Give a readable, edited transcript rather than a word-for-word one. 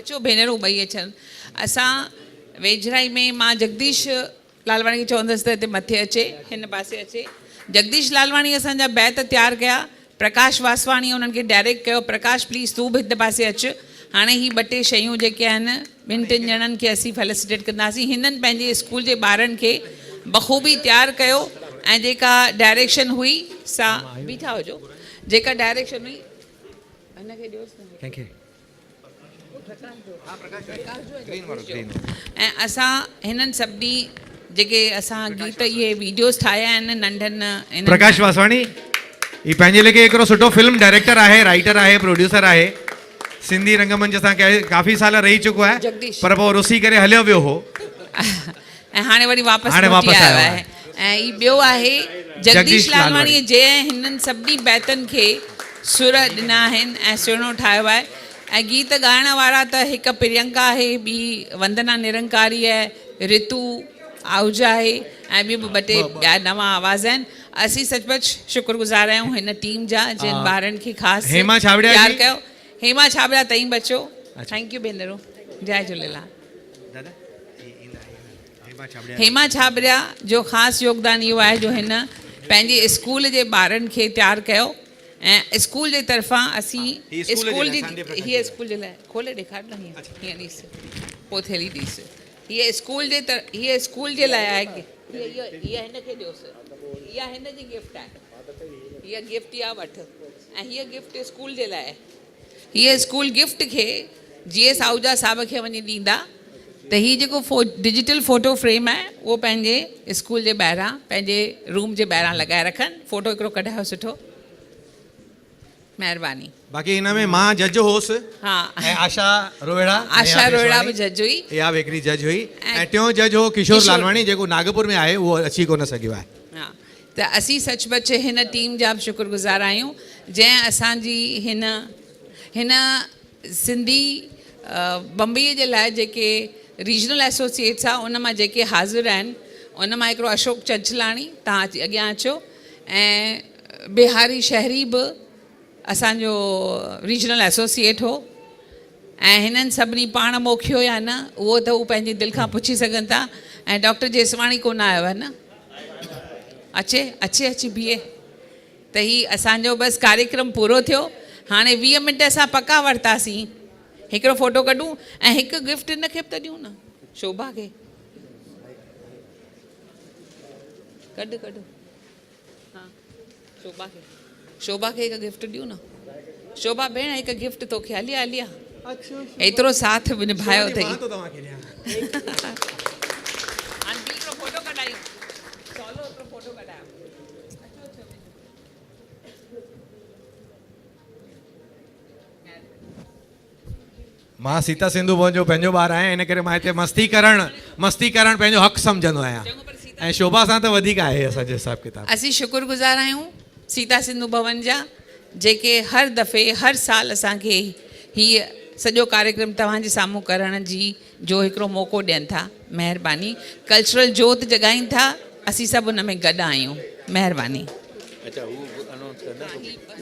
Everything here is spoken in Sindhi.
اچو ڀينرون ٻئي اچن. اسان ويجهڙائي ۾ مان جگديش لالواڻي کي چوندس ته هتي مٿي اچي، هن پاسي اچي. جگديش لالواڻي اسان جا بيت تيار ڪيا. پرڪاش واسواڻيء انهن کي ڊائريڪٽ ڪيو. پرڪاش پليز تون به هن پاسي اچ. هاڻي هي ٻه ٽي شيون جيڪي آهن ٻن ٽن ڄڻن کي اسين فيلسيٽيٽ ڪنداسين. هنن پنهنجي اسڪول جي ٻارن کي بخوبي تيار ڪيو ۽ جيڪا ڊائريڪشن هئي سا بيٺا هجو. جيڪا ڊائريڪشن هئي هن کي ڏيوس نه. ڪنهن کي؟ ۽ اسان هنن سڀني جيڪي اسان گيت اهي ويڊيوز ٺاهيا آهن ننڍن انهن پرڪاش واسواڻي هي پنهنجي ليکي هڪڙو سٺو فلم ڊائريڪٽر آهي رائيٽر آهي پروڊيوسر آهي سنڌي رنگ منچ سان ڪافي سال رهي چڪو آهي جگديش. پر پوء رسي ڪري هليو ويو هو. ۽ هاڻي وري واپس هاڻي موٽي واپس آيو آيو آهي آهي. ۽ هي ٻيو آهي جگديش جگديش لالواڻي لالواڻي. جنهن هنن سڀني بيتن کي سر ڏنا آهن ۽ سهڻو ٺاهيو آهي ۽ گيت ڳائڻ وارا ته هڪ پرينڪا آهي ٻي وندنا نرنڪاري آهي رتو آهوجا آهي ۽ ٻي به ٻه ٽي ٻيا نوان آواز آهن اسين سچ پچ شڪر گذار آهيون هن ٽيم جا جن ٻارن کي خاص هيما ڇاٻڙيا تيار جي. ڪيو هيما ڇاٻڙيا تئين به اچو thank you ڀينرون جئي جهوليلال. هيما ڇاٻريا جو خاص يوگدان اهو آهي جو هن پنهنجي اسڪول جي ٻارن کي تيار ڪيو ۽ اسڪول جي طرفان اسين اسڪول جي هيء اسڪول جي لاء کولي ڏيکار نه هيئن هيئن ڏيس پوء ٿيلهي ڏيس هيء اسڪول جي هيء اسڪول جي لاء آهي هيء هيء هن کي ڏيوس اها هن جي گفٽ آهي هيء گفٽ اها وٺ ۽ هيء گفٽ اسڪول جي لاء آهي. هيء اسڪول گفٽ کي جي ايس آهوجا صاحب کي وڃي ڏيندا ته هي جيڪو ڊجيٽل فوٽو فريم آهي اهو پنهنجي اسڪول جي ٻاهران پنهنجي روم جي ٻاهران لڳائي رکن فوٽو هڪڙو ڪڍايو سٺو مهرباني. باقي هن ۾ مان جج هوس ها ۽ آشا روهڙا آشا روهڙا به جج هئي اها به هڪڙي جج هئي ۽ ٽيون جج هو ڪشور لالواڻي جيڪو ناگپور ۾ آهي اهو اچي ڪونه سگهيو آهي. ها ته اسين سچ پچ هن ٽيم جا به شڪر گذار آهيون جنهن اسان جي هن هن سنڌي بمبئي جي لاء جيڪي ريجنل ايسوسيئيٽس آ ان مان جيڪي حاضر آهن ان مان هڪڙو اشوڪ چنچلاڻي تهان اچي اڳيان اچو ۽ بهاري شهري به اسان جو ريجنل ايسوسيئيٽ هو ۽ هنن سڀني پاڻ موکيو يا نه اهو ته هو پنهنجي دل کان پڇي سگهن ٿا ۽ ڊاڪٽر جيسواڻي ڪونه آيو آهي نه اچي اچي اچي بيهي ته هي اسان جو بس ڪاريڪرم پورو ٿيو هاڻي 20 منٽ اسان پڪا ورتاسين هڪڙو فوٽو ڪڍون ۽ هڪ گفٽ هن کي به ته ڏيون نه شوڀا کي ڪڍ ڪڍ ها شوڀا کي شوڀا کي هڪ گفٽ ڏيون نه شوڀا ڀيڻ هڪ گفٽ توکي هلي آ هلي آ ايترو ساٿ به نڀايو اٿئي هاڻي بي هڪڙو فوٽو ڪڍايون سولو هڪڙو فوٽو ڪڍايو اچو اچو مان سيتا سنڌو ڀون جو پنهنجو ٻار آهيان ان ڪري مان هتي مستي ڪرڻ مستي ڪرڻ پنهنجو حق سمجهندو آهيان ۽ شوڀا سان ته وڌيڪ آهي اسان جو حساب ڪتاب. اسين شڪر گذار آهيون سيتا سنڌو ڀون جا جيڪي هر دفعي هر سال اسان کي هي سڄو ڪاريڪرم توهان جي سامهون ڪرڻ جي جو هڪڙو موقعو ڏين ٿا مهرباني ڪلچرل جوت جڳائين ٿا اسين سڀ ان ۾ گڏ آهيون مهرباني. اڇا هو انائونس ڪندا.